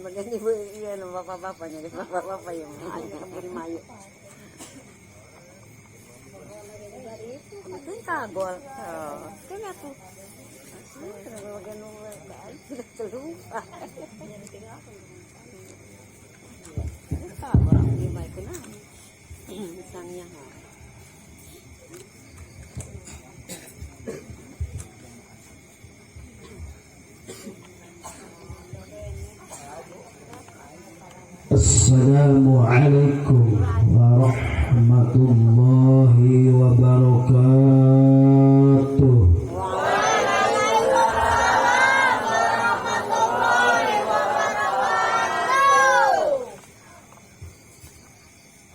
Maganda po yan ang bapak-bapak niya. Bapak-bapak yung ay, mayo. Ito yung kagol. Oh, kaya ako. Kagol ang limay ko na. Isang niya ha. السلام عليكم ورحمة الله وبركاته.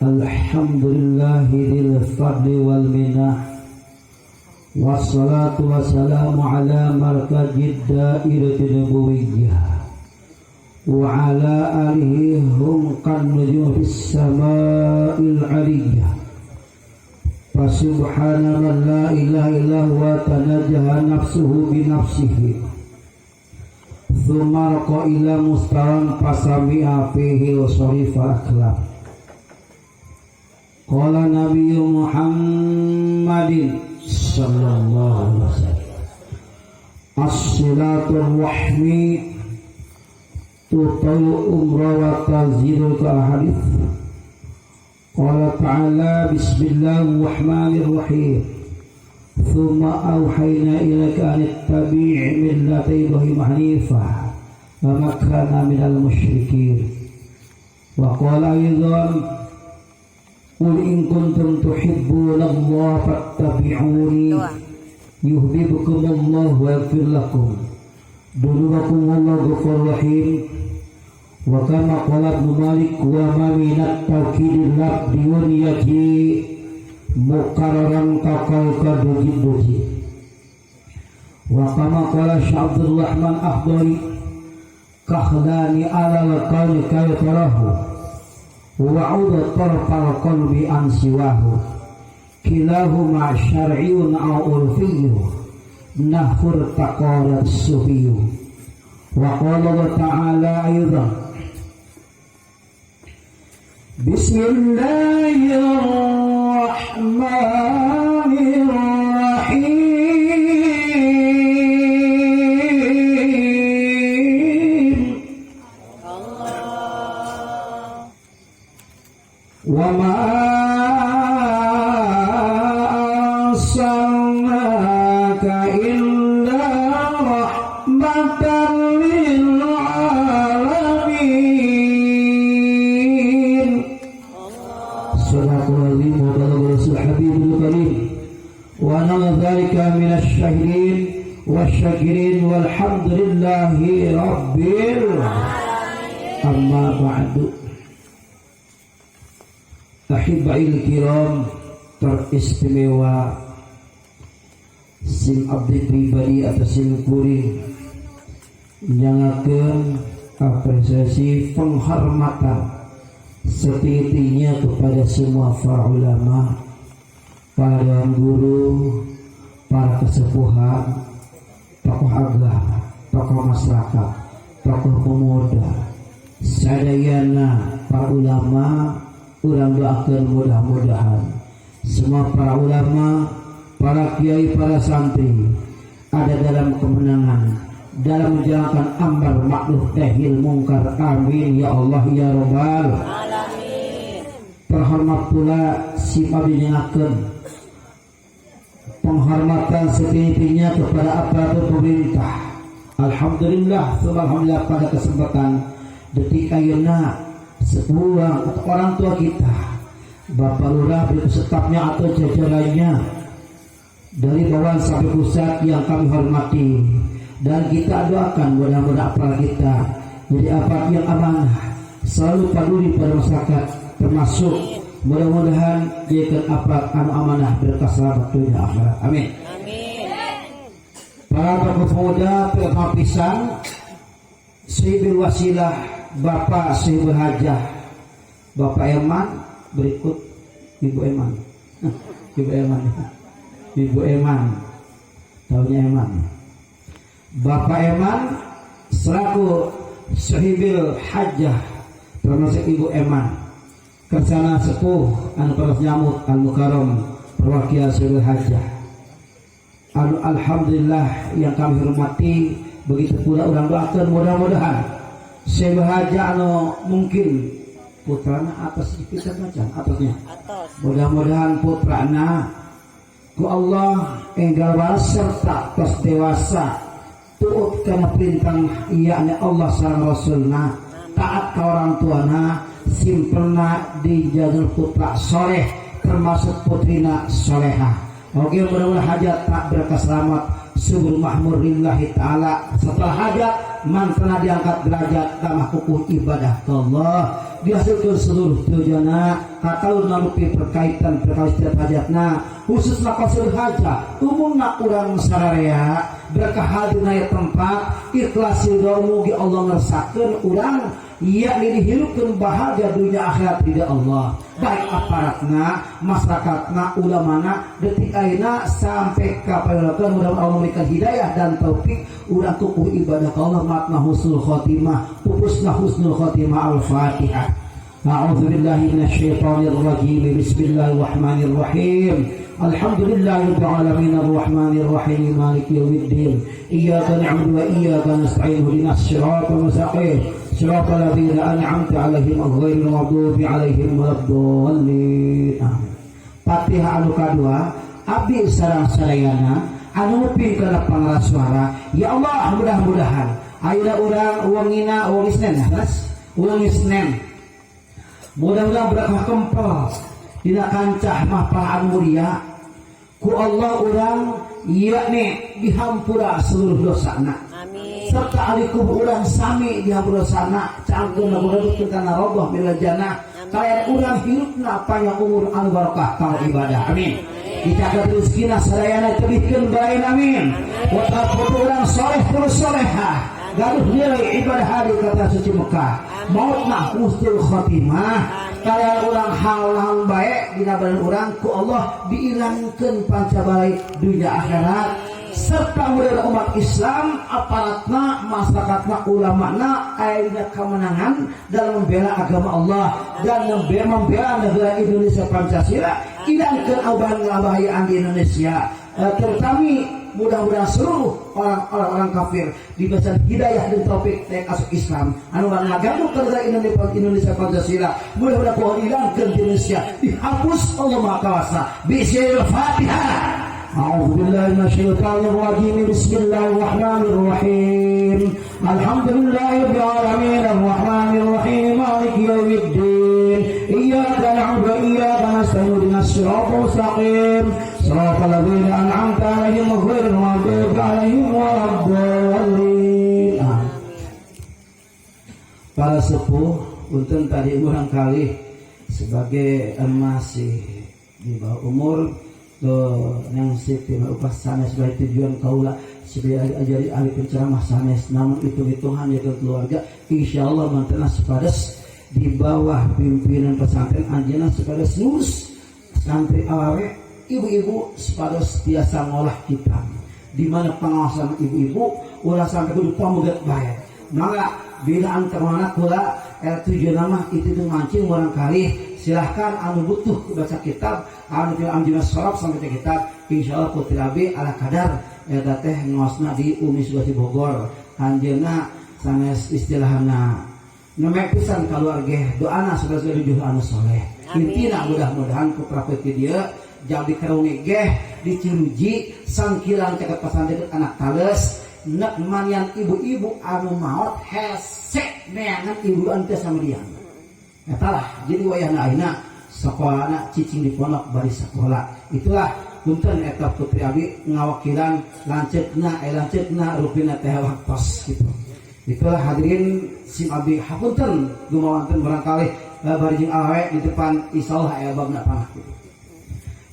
الحمد لله ذي الفضل والمنة، والصلاة والسلام على مركز الدائرة النبوية وعلى آله هم كالنجوم في السماء العلية. فسبحان من لا إله إلا هو تنزه نفسه بنفسه، ثم رقى إلى مستوى فسمع فيه وصرف أكلام. قال نبي محمد صلى الله عليه وسلم: الصلاة الرحم تطيل العمر وتزيد الحديث. قال تعالى: بسم الله الرحمن الرحيم، ثم أوحينا إليك أن اتبع ملة إبراهيم حنيفا وما كان من المشركين. وقال أيضا: قل إن كنتم تحبون الله فاتبعوني يحببكم الله ويغفر لكم ذنوبكم والله غفور رحيم. وكما قال ابن مالك: وما من التوكيد اللفظ يأتي مكررا كقول دوجي. وكما قال الشيخ عبد الرحمن أخضري: كحلان على القول كي تراه وعود طرف القلب عن سواه، كلاهما شرعي أو عرفي نحو ارتقى الصوفي. وقال الله تعالى أيضا: بسم الله الرحمن الرحيم. Allah. وما أرسلناك إلا رحمة للعالمين. صدق العظيم وبلغ رسول الحبيب الكريم، ونرى ذلك من الشاهدين والشاكرين، والحمد لله رب. أما بعد، أحبائي الكرام، teristimewa sim abdi pribadi atau sim kuring nyangakeun apresiasi penghormatan setinggi-tingginya kepada semua para ulama, para guru, para kesepuhan, tokoh agama, tokoh masyarakat, tokoh pemuda, sadayana para ulama. Urang doakan mudah-mudahan semua para ulama, para kiai, para santri ada dalam kemenangan dalam menjalankan amar ma'ruf nahi mungkar. Amin ya Allah ya Rabbal Alamin. Terhormat pula si nyengakeun penghormatan setinggi-tingginya kepada aparatur pemerintah. Alhamdulillah, alhamdulillah, pada kesempatan detik ayeuna sepulang atau orang tua kita Bapak Lurah berikut stafnya atau jajarannya dari bawah sampai pusat yang kami hormati dan kita doakan mudah-mudahan aparat kita jadi aparat yang amanah, selalu peduli pada masyarakat, termasuk mudah-mudahan jadikan aparat anu amanah berkah selamat dunia akhirat, amin. Amin. Para tokoh pemuda, terutama pisan Sahibul Wasilah, Bapak Sahibul Hajah, Bapak Eman, berikut Ibu Eman, Ibu Eman, Ibu Eman, tahunya Eman, Bapak Eman. selaku Sahibil Hajjah, termasuk Ibu Eman kersana sepuh anu paras nyamuk al mukarram perwakilan Sahibil Hajjah anu alhamdulillah yang kami hormati. Begitu pula urang doakan mudah-mudahan Sahibil Hajjah anu mungkin putrana atas kita macam atasnya. Atos. Mudah-mudahan putrana ku Allah enggal waras serta tos dewasa, tuut kana perintah yakni Allah sareng Rasulna, taat ke orang tuana, simperna di jalur putra soleh, termasuk putrina soleha. Oke, mudah-mudahan hajat tak berkah, selamat, subur, makmur lillahi ta'ala. Setelah hajat mantena diangkat derajat, tambah kukuh ibadah ke Allah, dihasilkan seluruh tujuanna atau narupi berkaitan perkara setiap hajatna, khususnya qasil hajat, umumna urang sararea berkah hadirna ya tempat ikhlas ridho. Mugi Allah ngersakeun urang yakni dihirupkeun bahagia dunia akhirat ridha Allah, baik aparatna, masyarakatna, ulamana, detik ayeuna sampai kapan. Mudah-mudahan Allah memberikan hidayah dan taufik urang kukuh ibadah ka Allah, matna husnul khotimah, pupusna husnul khotimah. Al-fatihah. أعوذ بالله من الشيطان الرجيم. بسم الله الرحمن الرحيم. الحمد لله رب العالمين، الرحمن الرحيم، مالك يوم الدين. إياك نعبد وإياك نستعين. اهدنا الصراط المستقيم، صراط الذين أنعمت عليهم غير المغضوب عليهم ولا الضالين. آمين. Fatihah anu kadua, abdi sareng sadayana anu nguping kana pangeras suara. Ya Allah, mudah-mudahan ayeuna urang wengina wengi Isnen ya, Mas, wengi Isnen, mudah-mudahan berkah kempel dina kancah mahfal anu mulia, ku Allah urang yakni dihampura seluruh dosana. Amin. Serta alikum urang sami dihampura dosana, cangkeun lamun kana roboh mila jannah, kalian urang hirupna panjang umur anu barokah kanggo ibadah. Amin. Dicatat rezekina sadayana, tebihkeun bae. Amin. Wa urang soleh terus solehah, gaduh nilai ibadah hari kata suci Mekah, mautna husnul khotimah, kalian urang hal-hal baik dina badan urang ku Allah diilangkeun pancabalai dunia akhirat, serta mudah umat Islam, aparatna, masyarakatna, ulamana ayeuna kemenangan dalam membela agama Allah dan membela negara Indonesia Pancasila, ilangkeun abahan ngabahayaan di Indonesia. Terutama mudah-mudahan seluruh orang-orang kafir diberikan hidayah dan taufik naik masuk Islam. Anu ngaganggu ke negara Indonesia, Indonesia Pancasila, mudah-mudahan pohon hilangkeun di Indonesia, dihapus. Allah Maha Kuasa. Bismillahirrahmanirrahim. Fatihah. أعوذ بالله من الشيطان الرجيم. بسم الله الرحمن الرحيم. الحمد لله رب العالمين، الرحمن الرحيم، مالك يوم الدين. إياك نعبد وإياك نستعين. اهدنا الصراط المستقيم، صراط الذين أنعمت عليهم غير المغضوب عليهم ولا الضالين. آمين. Para sepuh, punten tadi kurang kali sebagai masih di bawah umur yang Siti upah sanes sebagai tujuan kaula sebagai ajari ahli penceramah sanes, namun hitung-hitungan ya keluarga. Insya Allah mantena sepadas di bawah pimpinan pesantren anjeunna sepadas ngurus santri awewe, ibu-ibu sepadas biasa ngolah kitab, di mana pengawasan ibu-ibu ulah sampai kudu pamugat bae. Mangga bila antar mana kula tujuan nama itu tuh mancing barangkali silahkan anu butuh baca kitab, anu tidak anjeunna sorab sampai ke kitab. Insyaallah putri abi ala kadar eta teh ngaosna di Umi Sugati Bogor, anjeunna sanes istilahna nemek pisan keluarga, doana supaya juh anu soleh. Intina mudah-mudahan ku praktik dia jam dikerungi geh diciruji sangkilang caket pesantren anak tales nek manian ibu-ibu anu maot hese neangan ibu ante sama dia. Eta lah jadi wayahna ayeuna sekolahna cicing di pondok bari sekolah. Itulah punten eta putri abi ngawakilan lanceukna, lanceukna rupina teh waktos gitu. Itulah hadirin, sim abi hapunten gumawanten barangkali bari jeung awewe di depan, insyaallah aya babna panah gitu.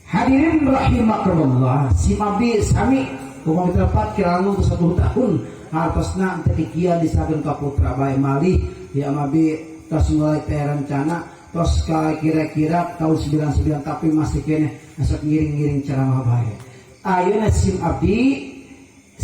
Hadirin rahimakumullah, sim abdi sami upami tempat kirang 10 tahun hartosna teu kikian disakeun ka putra bae malih ya abi tos mulai teh rencana tos kira-kira tahun 99, tapi masih kene asok ngiring-ngiring ceramah bae. Ayeuna sim abdi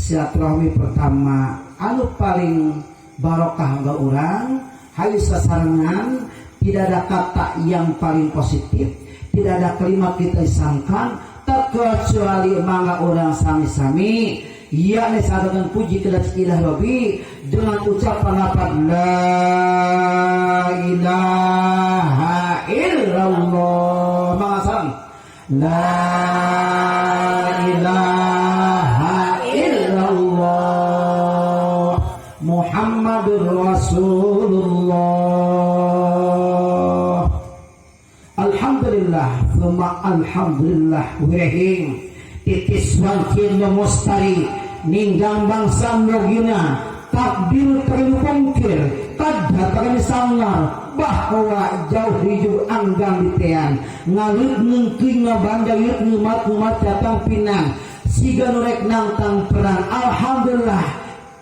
Silaturahmi pertama anu paling barokah ga urang hayu sasarengan. Tidak ada kata yang paling positif, tidak ada kalimat kita isangkan terkecuali mangga urang sami-sami, yakni dengan puji kepada ilah Rabbi dengan ucapan apa? La ilaha illallah. Mangga sareng, la ilaha illallah Muhammadur Rasulullah. Alhamdulillah thumma alhamdulillah, wirehing titis wanci mustari ninggang bangsa nogina takdir terpungkir kada termisangar bahwa jauh hijau anggang ditean ngalit ngengking ngabandayut ngumat ngumat datang pinang siga nurek nangtang perang. Alhamdulillah,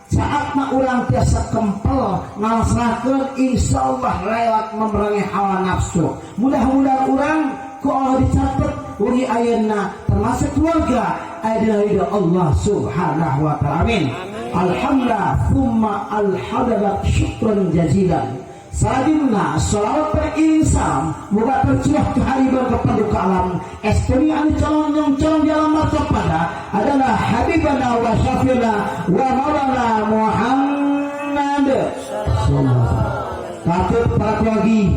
saatna urang tiasa kempel ngalaksanakeun, insyaallah lewat memerangi hawa nafsu. Mudah-mudahan urang ku Allah dicatat wengi ayeuna termasuk keluarga aya dina ridho Allah Subhanahu wa taala. Amin. Alhamdulillah thumma alhamdulillah, syukran jazilan. Selanjutnya, sholawat terinsam muga tercurah kehariban kepada ke alam estoni anu calon yang calon di alam pada adalah habibana wa syafi'na wa maulana Muhammad sallallahu. Katut para keluarga,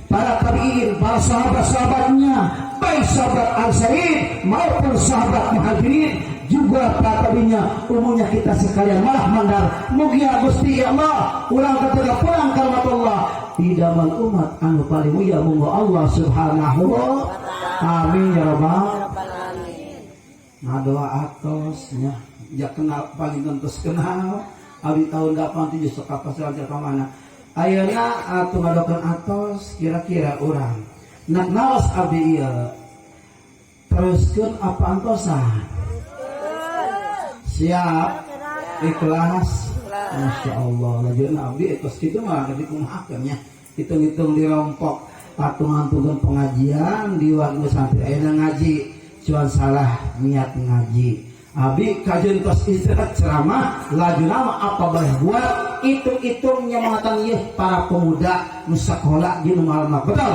para tabi'in, para sahabat-sahabatnya, baik sahabat Ansarin maupun sahabat Muhajirin, juga para tabinya, umumnya kita sekalian malah mandar. Mugia Gusti ya Allah, ulang ketika pulang kalimat di dalam umat anu paling mulia munggo Allah Subhanahu wa. Amin ya rabbal. Ngadoa atosnya ya kenal paling tentu kenal abi tahun 87 sok pasal ke mana ayeuna atuh ngadokeun atos. Kira-kira urang nak naos abdi ieu teruskeun apa antosan? Siap, ikhlas, Masya Allah. Lanjut abdi ikhlas kitu mah jadi kumahakeun nya, hitung-hitung di rompok patungan pengajian di waktu santri ayeuna ngaji cuman salah niat ngaji. Abi kajian tos istirahat ceramah laju nama apa boleh buat, hitung-hitungnya mengatakan ya para pemuda nu sekolah di malam, betul.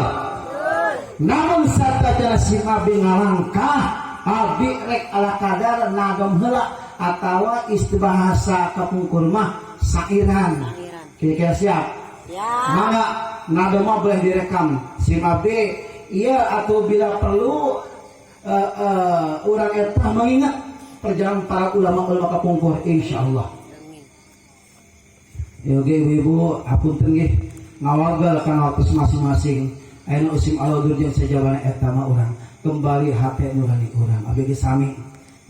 Namun saat si abi ngalangkah, abi rek ala kadar nagem heula atau istibahasa kapungkur mah sairan. Kira-kira siap? Ya. Mangga nado mah boleh direkam si abdi iya, atau bila perlu urang eta mengingat perjalanan para ulama-ulama kapungkur, insyaallah. Amin. Ya oke, ibu-ibu, hapunten nggih ngawagal kana waktu masing-masing. Ayeuna usim alaudur jeung sajabana eta mah urang kembali hate nurani urang. Abdi ge sami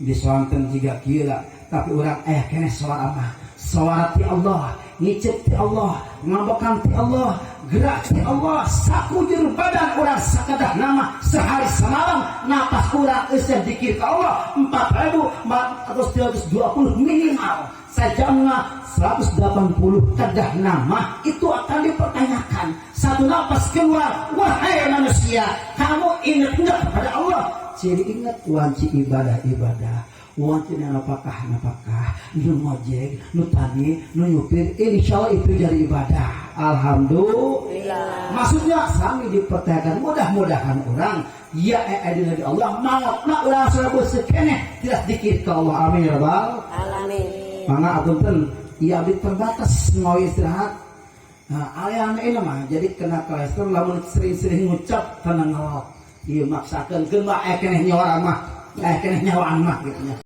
disoanten jiga kieu lah, tapi urang keneh suara mah suara ti Allah, ngicep ti Allah, ngambekan ti Allah, gerak ti Allah, sakujur badan urang sakadah nama sehari semalam napas urang euseun zikir ka Allah 4420 minimal sajamna 180 kedah nama itu akan dipertanyakan satu napas keluar. Wahai manusia, kamu ingat enggak kepada Allah? Ciri ingat wanci ibadah-ibadah, wanci napakah napakah, nu ngojek, nu tani, nu nyupir, insya Allah itu jadi ibadah. Alhamdulillah. Maksudnya sami dipertanyakan, mudah-mudahan orang ya eh di Allah maut nak urang selalu sekeneh tidak sedikit ke Allah. Amin ya rabbal alamin. Mangga apunten iya abdi terbatas mau istirahat. Nah, ayana ini mah jadi kena kolesterol lamun sering-sering ngucap tenang ngelok. Iya maksakeun keun mah aya keneh nyawa mah, aya keneh nyawaan mah gitu nya.